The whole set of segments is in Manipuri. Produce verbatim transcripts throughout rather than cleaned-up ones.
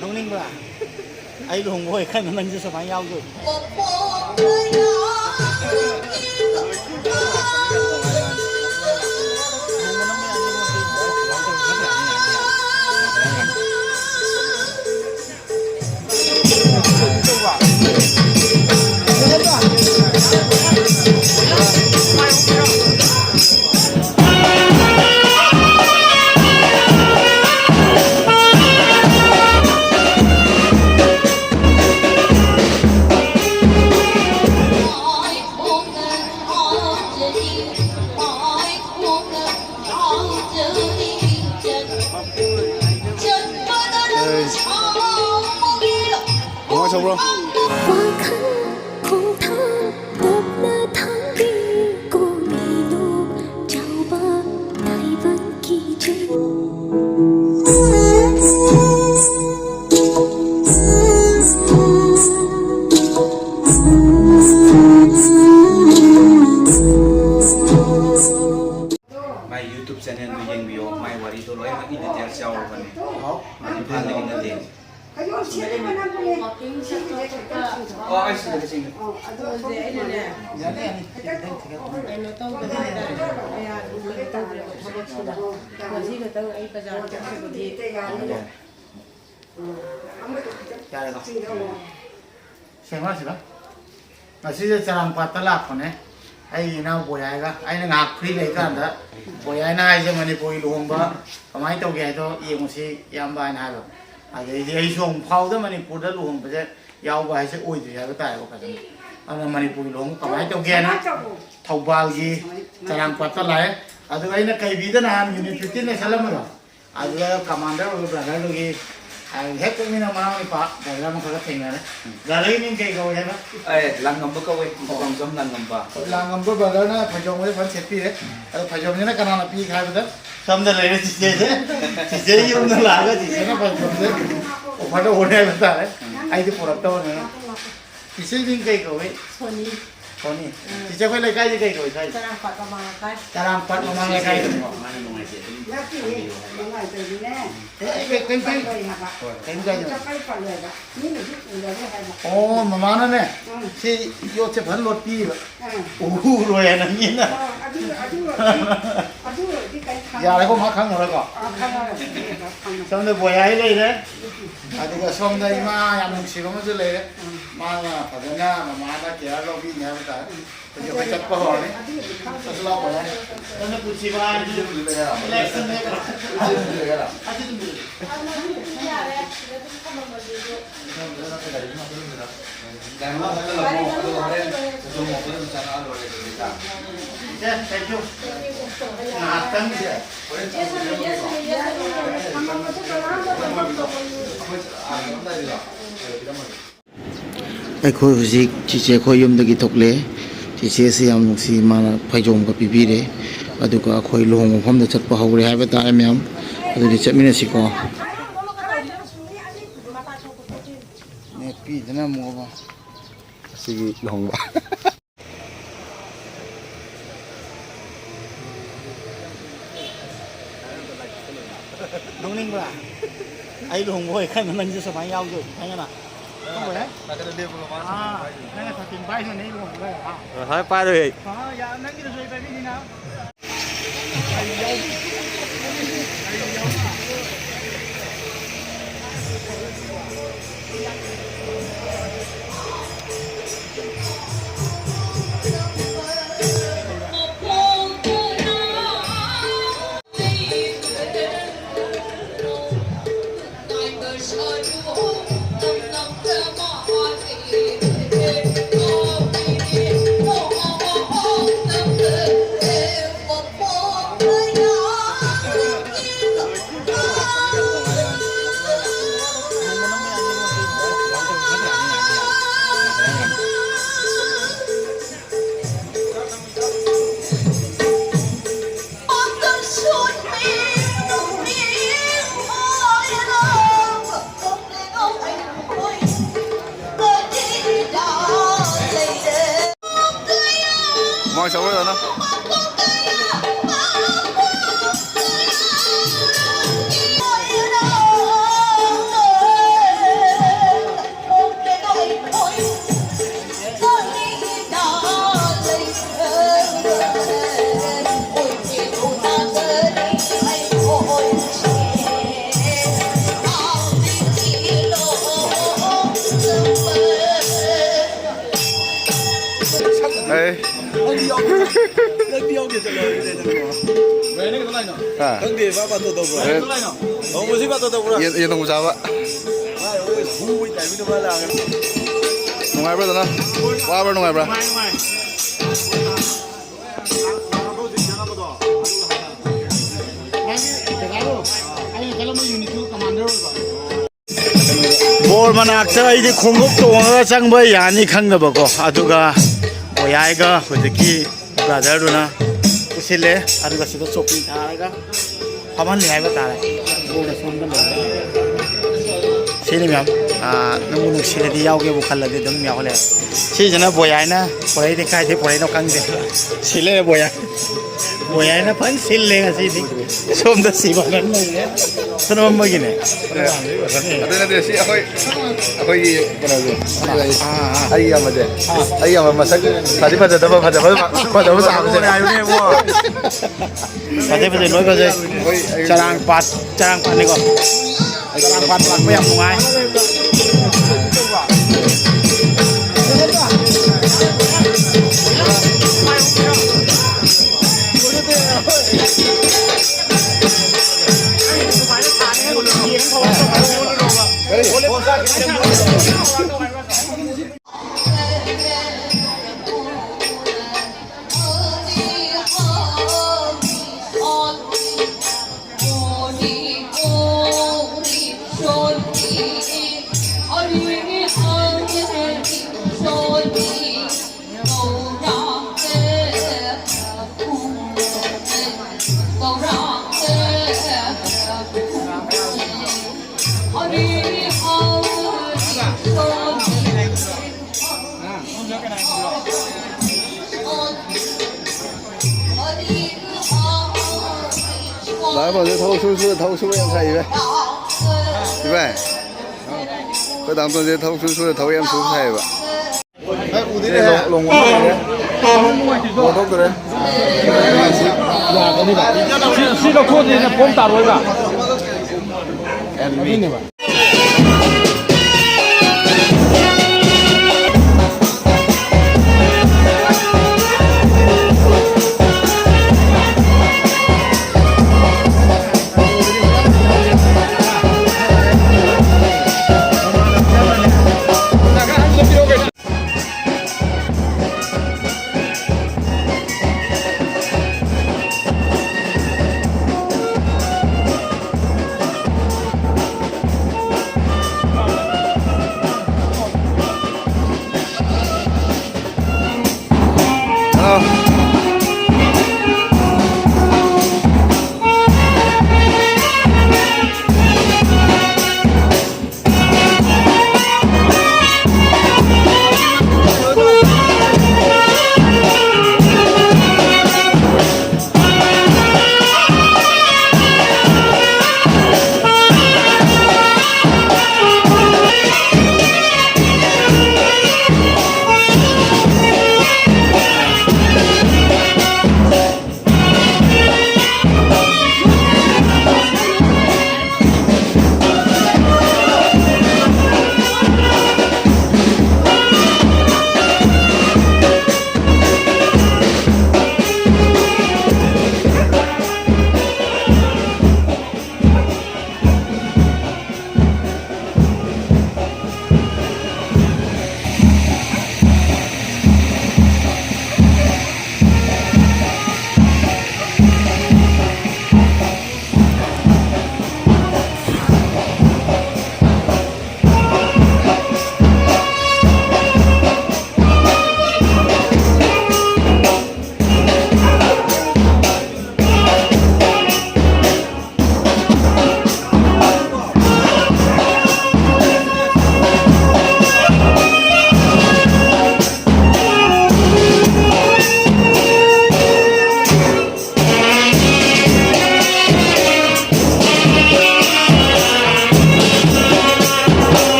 ꯅꯣꯛꯅꯤꯡꯕ꯭ꯔꯥ? ꯑꯩ ꯂꯨꯍꯣꯡꯕ ꯑꯣꯏ ꯈꯟꯗ ꯅꯪꯁꯨ ꯁꯨꯃꯥꯏꯅ ꯌꯥꯎꯗꯣꯏ꯫ ꯅꯨꯡꯉꯥꯏꯊꯣꯛꯄ꯭ꯔꯣ? ꯋꯥꯈꯜ ꯈꯣꯡꯊꯥꯡ ꯇꯞꯅ ꯊꯥꯡꯕꯤ, ꯀꯣꯃꯤꯅꯨ ꯆꯥꯎꯕ ꯇꯥꯏꯕꯪꯒꯤ ꯆꯤꯡ꯫ ꯃꯥꯏ YouTube channelꯗꯨ ꯌꯦꯡꯕꯤꯌꯣ, ꯃꯥꯏ ꯋꯥꯔꯤꯗꯣ ꯂꯣꯏꯅꯃꯛ in details ꯌꯥꯎꯔꯕꯅꯦ꯫ ꯏꯝꯐꯥꯜꯗꯒꯤ ꯅꯠꯇꯦ꯫ ꯋꯥꯀꯤꯡ ꯆꯠꯄ ꯈꯣꯠꯄ꯫ ꯑꯣ, ꯑꯩ ꯁꯤꯗ ꯆꯤꯡꯉꯦ꯫ ꯑꯗꯨꯁꯦ ꯑꯩꯅꯅꯦ, ꯀꯩꯅꯣ ꯇꯧꯗꯕ ꯍꯥꯏꯇꯥꯔꯦ, ꯀꯌꯥ ꯀꯩꯅꯣ ꯇꯧꯗ꯭ꯔꯦꯕ ꯊꯕꯛꯁꯤꯗ꯫ ꯉꯁꯤ ꯈꯛꯇꯪ ꯑꯩ ꯕꯖꯥꯔ ꯆꯠꯈꯤꯕꯒꯤ꯫ ꯌꯥꯔꯦꯀꯣ? ꯁꯦꯡꯉꯣ ꯁꯤꯗ꯫ ꯉꯁꯤꯁꯦ ꯆꯔꯥꯡꯄꯥꯠꯇ ꯂꯥꯛꯄꯅꯦ꯫ ꯑꯩꯒꯤ ꯏꯅꯥꯎ ꯕꯣꯌꯥꯏꯒ꯫ ꯑꯩꯅ ꯉꯥꯏꯍꯥꯛ free ꯂꯩꯀꯥꯟꯗ ꯕꯣꯌꯥꯏꯅ ꯍꯥꯏꯁꯦ ꯃꯅꯤꯄꯨꯔꯒꯤ ꯂꯨꯍꯣꯡꯕ ꯀꯃꯥꯏꯅ ꯇꯧꯒꯦ ꯍꯥꯏꯗꯣ ꯌꯦꯡꯉꯨꯁꯤ ꯏꯌꯥꯝꯕ ꯍꯥꯏꯅ ꯍꯥꯏꯕ꯫ ꯑꯗꯩꯗꯤ ꯑꯩꯁꯨ ꯑꯃꯨꯛ ꯐꯥꯎꯗ ꯃꯅꯤꯄꯨꯔꯗ ꯂꯨꯍꯣꯡꯕꯁꯦ ꯌꯥꯎꯕ ꯍꯥꯏꯁꯦ ꯑꯣꯏꯗ꯭ꯔꯤ ꯍꯥꯏꯕ ꯇꯥꯔꯦꯀꯣ ꯐꯖꯅ꯫ ꯑꯗꯨꯅ ꯃꯅꯤꯄꯨꯔꯒꯤ ꯂꯨꯍꯣꯡꯕ ꯀꯃꯥꯏꯅ ꯇꯧꯒꯦꯅ ꯊꯧꯕꯥꯜꯒꯤ ꯆꯔꯥꯡꯄꯥꯠꯇ ꯂꯥꯛꯑꯦ꯫ ꯑꯗꯨꯒ ꯑꯩꯅ ꯀꯩꯕꯤꯗ ꯅꯍꯥꯟ ꯃꯤꯅꯤꯠ fifteen ꯂꯩꯁꯜꯂꯝꯕꯗꯣ, ꯑꯗꯨꯗ commander ꯑꯣꯏꯕ brotherꯗꯨꯒꯤ, ꯑ, ꯍꯦꯛ ꯄꯣꯛꯃꯤꯟꯅ ꯃꯅꯥꯎ ꯅꯨꯄꯥ brother ꯑꯃꯈꯛꯒ ꯊꯦꯡꯅꯔꯦ꯫ Brotherꯒꯤ ꯃꯤꯡ ꯀꯩ ꯀꯧꯋꯦ ꯍꯥꯏꯕ? ꯑꯦ, ꯂꯥꯡꯉꯝꯕ ꯀꯧꯋꯦ, ꯃꯇꯝ ꯁꯨꯝ ꯂꯥꯡꯉꯝꯕ꯫ ꯂꯥꯡꯉꯝꯕ brotherꯅ ꯐꯩꯖꯣꯝꯒꯁꯦ ꯐꯖꯅ ꯁꯦꯠꯄꯤꯔꯦ꯫ ꯑꯗꯣ ꯐꯩꯖꯣꯝꯁꯤꯅ ꯀꯅꯥꯅ ꯄꯤꯈ꯭ꯔꯦ ꯍꯥꯏꯕꯗ, ꯁꯣꯝꯗ ꯂꯩꯔꯦ ꯆꯤꯆꯦꯁꯦ꯫ ꯆꯤꯆꯦ ꯌꯨꯝꯗ ꯂꯥꯛꯑꯒ ꯆꯤꯆꯦꯅ ꯐꯩꯖꯣꯝꯁꯦ offerꯗ ꯑꯣꯏꯔꯦ ꯍꯥꯏꯕ ꯇꯥꯔꯦ꯫ ꯑꯩꯗꯤ ꯄꯨꯔꯛꯇꯕꯅꯤꯅ꯫ ꯆꯤꯆꯦ ꯃꯤꯡ ꯀꯩ ꯀꯧꯋꯤ? ꯁꯣꯅꯤ꯫ ꯁꯣꯅꯤ꯫ ꯎꯝ꯫ ꯆꯤꯆꯦ, ꯑꯩꯈꯣꯏ ꯂꯩꯀꯥꯏꯁꯦ ꯀꯩ ꯀꯧꯏ ꯁ꯭ꯋꯥꯏꯁꯦ? ꯆꯔꯥꯡꯄꯥꯠ ꯃꯃꯥꯡ ꯂꯩꯀꯥꯏ꯫ ꯆꯔꯥꯡꯄꯥꯠ ꯃꯃꯥꯡ ꯂꯩꯀꯥꯏꯗꯅꯤꯀꯣ꯫ ꯃꯥꯅ ꯅꯨꯡꯉꯥꯏꯇꯦ ꯑꯗꯨꯝ꯫ ꯅꯠꯇꯦꯍꯦ, ꯅꯨꯡꯉꯥꯏꯇ꯭ꯔꯗꯤꯅꯦ꯫ ꯑꯦ, ꯀꯩ-, ꯀꯩꯝ ꯀꯥꯏꯗꯦ꯫ ꯄꯜꯂꯣꯏ ꯍꯥꯏꯕ꯫ ꯍꯣꯏ, ꯀꯩꯝ ꯀꯥꯏꯗꯦ꯫ ꯆꯄꯜ ꯄꯜꯂꯣꯏꯕ꯫ ꯃꯤꯅꯁꯨ ꯎꯔꯅꯤ ꯍꯥꯏꯕ꯫ ꯑꯣ, ꯃꯃꯥꯅꯅꯦ, ꯎꯝ꯫ ꯁꯤ ꯌꯣꯠꯁꯦ ꯐꯖꯅ ꯂꯣꯠꯄꯤꯕ꯫ ꯎꯝ꯫ ꯎꯔꯣꯏ ꯍꯥꯏꯅ ꯃꯤꯅ꯫ ꯑꯣ, ꯑꯗꯨ, ꯑꯗꯨ ꯑꯣꯏꯔꯗꯤ, ꯑꯗꯨ ꯑꯣꯏꯔꯗꯤ ꯀꯩꯝ ꯈꯪꯉꯣꯏ꯫ ꯌꯥꯔꯦꯀꯣ, ꯃꯥ ꯈꯪꯉꯔꯣꯏꯀꯣ꯫ ꯑꯥ, ꯈꯪꯉꯔꯣꯏ꯫ ꯁꯣꯝꯗ ꯕꯣꯌꯥꯏ ꯂꯩꯔꯦ, ꯑꯗꯨꯒ ꯁꯣꯝꯗ ꯏꯃꯥ ꯌꯥꯝ ꯅꯨꯡꯁꯤꯕ ꯑꯃꯁꯨ ꯂꯩꯔꯦ꯫ ꯎꯝ꯫ ꯃꯥꯅ ꯐꯖꯅ ꯃꯃꯥꯅ care ꯂꯧꯕꯤꯅꯤ ꯍꯥꯏꯕ ꯇꯥꯔꯦ꯫ ꯍꯧꯖꯤꯛ ꯑꯩꯈꯣꯏ ꯆꯠꯄ ꯍꯧꯔꯅꯤ꯫ ꯆꯠꯁꯤ ꯂꯥꯛꯑꯣ, ꯌꯥꯔꯦ꯫ ꯅꯪꯅ ꯄꯨꯟꯁꯤꯕ ꯍꯥꯏꯗꯨ election ꯅꯦꯕ꯫ ꯑꯁꯤ ꯑꯗꯨꯝ ꯂꯩꯔꯦ꯫ ꯁꯦ, thank you꯫ ꯉꯥꯏꯍꯥꯛꯇꯪ꯫ ꯑꯩꯈꯣꯏ ꯍꯧꯖꯤꯛ ꯆꯤꯆꯦ ꯑꯩꯈꯣꯏ ꯌꯨꯝꯗꯒꯤ ꯊꯣꯛꯂꯦ꯫ ꯆꯤꯆꯦꯁꯤ ꯌꯥꯝ ꯅꯨꯡꯁꯤ, ꯃꯥꯅ ꯐꯩꯖꯣꯝꯒ ꯄꯤꯕꯤꯔꯦ꯫ ꯑꯗꯨꯒ ꯑꯩꯈꯣꯏ ꯂꯨꯍꯣꯡꯕ ꯃꯐꯝꯗ ꯆꯠꯄ ꯍꯧꯔꯦ ꯍꯥꯏꯕ ꯇꯥꯔꯦ ꯃꯌꯥꯝ꯫ ꯑꯗꯨꯗꯤ ꯆꯠꯃꯤꯟꯅꯁꯤꯀꯣ꯫ ꯅꯦꯠꯄꯤꯗꯅ ꯑꯃꯨꯛ ꯑꯁꯤꯒꯤ ꯂꯨꯍꯣꯡꯕ꯫ ꯅꯣꯛꯅꯤꯡꯕ꯭ꯔꯥ? ꯑꯩ ꯂꯨꯍꯣꯡꯕ ꯑꯣꯏ ꯈꯟꯕ ꯅꯪꯁꯨ ꯁꯨꯃꯥꯏꯅ ꯌꯥꯎꯗꯣꯏ ꯈꯪꯉꯦꯅ? ꯈꯪꯉꯣꯏꯍꯦ? ꯅꯥꯀꯟꯗ ꯂꯦꯞꯄꯒ ꯃꯥ ꯑꯥ, ꯁꯥꯟꯅꯕ ꯍꯥꯏꯁꯦ꯫ ꯅꯪꯅ ꯊꯥꯔꯇꯤꯟ ꯄꯥꯏꯗꯨꯅ ꯑꯩ ꯂꯨꯍꯣꯡꯕꯗ, ꯍꯥ? ꯉꯁꯥꯏ ꯄꯥꯏꯔꯣꯏ ꯑꯩ꯫ ꯑꯥ, ꯌꯥ-, ꯅꯪꯒꯤꯗꯨꯁꯨ ꯑꯩ ꯄꯥꯏꯕꯤꯅꯤꯅ꯫ ꯃꯣꯏ ꯁꯒꯣꯜꯗꯅ꯫ ꯍꯥ? ꯈꯪꯗꯦ, ꯃꯥ ꯕꯥꯇꯣꯟ ꯇꯧꯕ꯭ꯔꯥ? ꯍꯣꯔꯦꯟ ꯅꯣꯡꯃꯁꯤ ꯕꯥꯇꯣꯟ ꯇꯧꯕ꯭ꯔꯥ? ꯌꯦꯟ, ꯌꯦꯟ ꯊꯣꯡꯕ ꯆꯥꯕ꯫ ꯃꯥ ꯍꯣꯔꯦꯟ ꯍꯨꯕꯩ ꯇꯥꯏꯃꯤꯡꯗ ꯃꯥ ꯂꯥꯛꯑꯒ꯫ ꯅꯨꯡꯉꯥꯏꯕ꯭ꯔꯥ, ꯗꯅ? ꯋꯥꯕ꯭ꯔꯥ, ꯅꯨꯡꯉꯥꯏꯕ꯭ꯔꯥ? ꯅꯨꯡꯉꯥꯏ, ꯅꯨꯡꯉꯥꯏ꯫ ꯅꯪꯒꯤ ꯗꯗꯥꯗꯣ, ꯑꯩꯅ ꯈꯜꯂꯝꯕ unit ꯇꯨ commander ꯑꯣꯏꯕ꯫ ꯕꯣꯔ ꯃꯅꯥꯛꯇ ꯑꯩꯗꯤ ꯈꯣꯡꯎꯞ ꯇꯣꯡꯉꯒ ꯆꯪꯕ ꯌꯥꯅꯤ ꯈꯪꯗꯕꯀꯣ, ꯑꯗꯨꯒ ꯕꯣꯌꯥꯏꯒ ꯍꯧꯖꯤꯛꯀꯤ brotherꯗꯨꯅ ꯄꯨꯁꯤꯜꯂꯦ, ꯑꯗꯨꯒ ꯁꯤꯗ ꯆꯧꯀꯤ ꯊꯥꯔꯒ ꯐꯝꯍꯜꯂꯦ ꯍꯥꯏꯕ ꯇꯥꯔꯦ꯫ ꯕꯣꯔꯅ ꯁꯣꯝꯗ ꯂꯩꯔꯦ꯫ ꯁꯤꯅꯤ ꯃꯌꯥꯝ, ꯑꯥ, ꯅꯪꯕꯨ ꯅꯨꯡꯁꯤꯔꯗꯤ ꯌꯥꯎꯒꯦꯕꯨ ꯈꯜꯂꯗꯤ ꯑꯗꯨꯝ ꯌꯥꯎꯍꯜꯂꯦ꯫ ꯁꯤꯁꯤꯅ ꯕꯣꯌꯥꯏꯅ ꯄꯨꯔꯛꯏꯅꯦ, ꯀꯥꯏꯗꯩ ꯄꯨꯔꯛꯏꯅꯣ ꯈꯪꯗꯦ꯫ ꯁꯤ ꯂꯩꯔꯦ ꯕꯣꯌꯥꯏ꯫ ꯕꯣꯌꯥꯏꯅ ꯐꯖꯅ ꯁꯤꯜꯂꯦ ꯉꯁꯤꯗꯤ꯫ ꯁꯣꯝꯗ ꯁꯤꯕ ꯅꯪ ꯂꯩꯔꯦ꯫ ꯁꯣꯝꯒꯤꯅꯦ꯫ ꯑꯗꯨ ꯅꯠꯇꯦ, ꯁꯤ ꯑꯩꯈꯣꯏ, ꯑꯩꯈꯣꯏꯒꯤ ꯀꯩꯅꯣꯁꯦ꯫ ꯑꯥ, ꯑꯥ꯫ ꯑꯩꯒꯤ ꯑꯃꯁꯦ꯫ ꯑꯥ꯫ ꯑꯩꯒꯤ ꯑꯃ ꯃꯁꯛ ꯐꯗꯤ ꯐꯖꯗꯕ, ꯐꯖꯕ, ꯐꯖꯕ ꯁꯥꯕꯁꯦ꯫ ꯐꯖꯩ, ꯐꯖꯩ, ꯂꯣꯏ ꯐꯖꯩ꯫ ꯍꯣꯏ, ꯑꯩ ꯆꯔꯥꯡ ꯄꯥꯠ, ꯆꯔꯥꯡ ꯄꯥꯠꯅꯤꯀꯣ꯫ ꯆꯔꯥꯡ ꯄꯥꯠ ꯂꯥꯛꯄ ꯌꯥꯝ ꯅꯨꯡꯉꯥꯏ꯫ ꯗꯥ ꯄꯥꯝꯖꯩ ꯊꯕꯛ ꯁꯨꯔ ꯁꯨꯔ ꯊꯕꯛ ꯁꯨꯕ ꯌꯥꯝ ꯁꯥꯏ, ꯏꯕꯥꯏ꯫ ꯏꯕꯥꯏ, ꯑꯩꯈꯣꯏ ꯗꯥ ꯄꯥꯝꯖꯩ ꯊꯕꯛ ꯁꯨꯔ ꯁꯨꯔ ꯊꯕꯛ ꯌꯥꯝ ꯁꯨꯕ ꯁꯥꯏꯌꯦꯕ꯫ ꯑꯦ, ꯎꯗꯦꯅꯦ꯫ ꯂꯣꯡ-, ꯂꯣꯡ-, ꯂꯣꯡꯊꯣꯛꯇꯣꯔꯦ꯫ ꯁꯤ, ꯁꯤ ꯂꯧꯊꯣꯛꯑꯗꯤ ꯐꯣꯝ ꯇꯥꯔꯣꯏꯕ꯫ ꯑꯗꯨꯅꯦꯕ꯫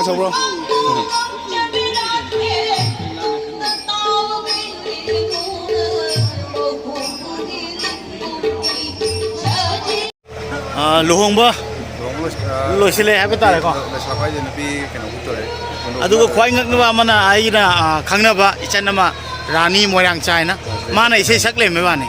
ꯇꯧꯕ꯭ꯔꯣ? ꯑꯥ, ꯂꯨꯍꯣꯡꯕ ꯂꯨꯍꯣꯡꯕ ꯂꯣꯏꯁ-, ꯑꯥ, ꯂꯣꯏꯁꯤꯜꯂꯦ ꯍꯥꯏꯕ ꯇꯥꯔꯦꯀꯣ꯫ ꯂꯣꯏꯁꯤꯜꯂꯛꯄ ꯍꯥꯏꯁꯦ ꯅꯨꯄꯤ ꯀꯩꯅꯣ ꯊꯣꯛꯇꯣꯔꯦ꯫ ꯑꯗꯨꯒ ꯈ꯭ꯋꯥꯏ ꯉꯛꯅꯕ ꯑꯃꯅ ꯑꯩꯅ, ꯑꯥ, ꯈꯪꯅꯕ ꯏꯆꯟ ꯑꯃ, ꯔꯥꯅꯤ ꯃꯣꯏꯔꯥꯡꯆꯥ ꯍꯥꯏꯅ, ꯃꯥꯅ ꯏꯁꯩ ꯁꯛ ꯂꯩꯔꯝꯃꯦ ꯋꯥꯅꯤ꯫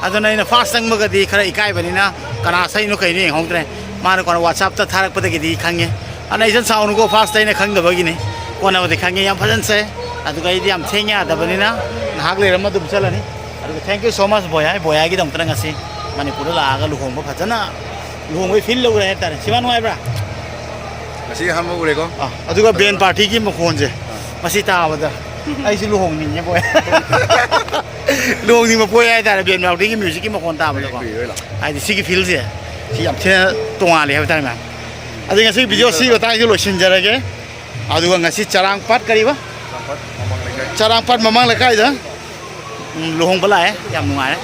ꯑꯗꯨꯅ ꯑꯩꯅ ꯐꯥꯔꯁ ꯆꯪꯕꯒꯗꯤ ꯈꯔ ꯏꯀꯥꯏꯕꯅꯤꯅ ꯀꯅꯥ ꯁꯛꯏꯅꯣ ꯀꯩꯅꯣ ꯌꯦꯡꯍꯧꯗ꯭ꯔꯦ꯫ ꯃꯥꯅ ꯀꯣꯟꯅ ꯋꯥꯆꯞꯇ ꯊꯥꯔꯛꯄꯗꯒꯤꯗꯤ ꯈꯪꯉꯦ꯫ ꯑꯗꯨꯅ ꯏꯆꯟ ꯁꯥꯎꯅꯨꯀꯣ, ꯐꯥꯔꯁꯇ ꯑꯩꯅ ꯈꯪꯗꯕꯒꯤꯅꯤ꯫ ꯀꯣꯟꯅꯕꯨꯗꯤ ꯈꯪꯉꯦ, ꯌꯥꯝ ꯐꯖꯅ ꯁꯛꯑꯦ꯫ ꯑꯗꯨꯒ ꯑꯩꯗꯤ ꯌꯥꯝ ꯊꯦꯡ ꯌꯥꯗꯕꯅꯤꯅ ꯉꯥꯏꯍꯥꯛ ꯂꯩꯔꯝꯃ ꯑꯗꯨꯝ ꯆꯠꯂꯅꯤ꯫ ꯑꯗꯨꯒ thank you so much ꯕꯣꯌꯥꯏ, ꯕꯣꯌꯥꯏꯒꯤꯗꯃꯛꯇꯅ ꯉꯁꯤ ꯃꯅꯤꯄꯨꯔꯗ ꯂꯥꯛꯑꯒ ꯂꯨꯍꯣꯡꯕ ꯐꯖꯅ, ꯂꯨꯍꯣꯡꯕꯒꯤ ꯐꯤꯜ ꯂꯧꯔꯦ ꯍꯥꯏꯇꯥꯔꯦ꯫ ꯁꯤꯃ ꯅꯨꯡꯉꯥꯏꯕ꯭ꯔꯥ? ꯉꯁꯤ ꯑꯍꯥꯟꯕ ꯎꯔꯦꯀꯣ꯫ ꯑꯥ, ꯑꯗꯨꯒ ꯕꯦꯟ ꯄꯥꯔꯇꯤꯒꯤ ꯃꯈꯣꯟꯁꯦ, ꯑꯥ, ꯃꯁꯤ ꯇꯥꯕꯗ ꯑꯩꯁꯨ ꯂꯨꯍꯣꯡꯅꯤꯡꯉꯦ ꯕꯣꯌꯥꯏ꯫ ꯂꯨꯍꯣꯡꯅꯤꯡꯕ ꯄꯣꯛꯑꯦ ꯍꯥꯏꯇꯥꯔꯦ, ꯕꯦꯟ ꯄꯥꯔꯇꯤꯒꯤ ꯃ꯭ꯌꯨꯖꯤꯛꯀꯤ ꯃꯈꯣꯟ ꯇꯥꯕꯗꯀꯣ꯫ ꯀꯨꯏꯔꯣꯏ ꯂꯥꯛꯑꯣ꯫ ꯍꯥꯏꯗꯤ ꯁꯤꯒꯤ ꯐꯤꯜꯁꯦ ꯁꯤ ꯌꯥꯝ ꯊꯤꯅ ꯇꯣꯉꯥꯜꯂꯦ ꯍꯥꯏꯕ ꯇꯥꯔꯦ ꯃꯌꯥꯝ꯫ ꯑꯗꯨꯗꯤ ꯉꯁꯤ ꯚꯤꯗꯤꯑꯣ ꯁꯤ ꯃꯇꯥꯡꯁꯤꯗ ꯂꯣꯏꯁꯤꯟꯖꯔꯒꯦ꯫ ꯑꯗꯨꯒ ꯉꯁꯤ ꯆꯔꯥꯡꯄꯥꯠ ꯀꯔꯤꯕ? ꯆꯔꯥꯡꯄꯥꯠ ꯃꯃꯥꯡ ꯂꯩꯀꯥꯏ꯫ ꯆꯔꯥꯡꯄꯥꯠ ꯃꯃꯥꯡ ꯂꯩꯀꯥꯏꯗ, ꯎꯝ, ꯂꯨꯍꯣꯡꯕ ꯂꯥꯛꯑꯦ꯫ ꯌꯥꯝ ꯅꯨꯡꯉꯥꯏꯔꯦ꯫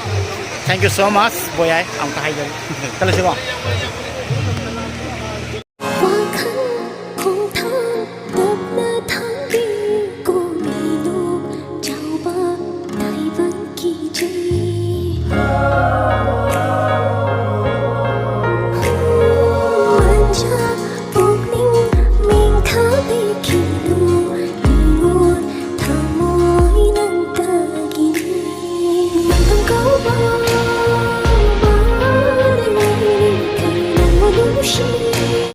Thank you so much ꯕꯣꯌꯥꯏ꯫ ꯑꯃꯨꯛꯀ ꯍꯥꯏꯖꯔꯤ꯫ ꯆꯠꯂꯁꯤꯀꯣ꯫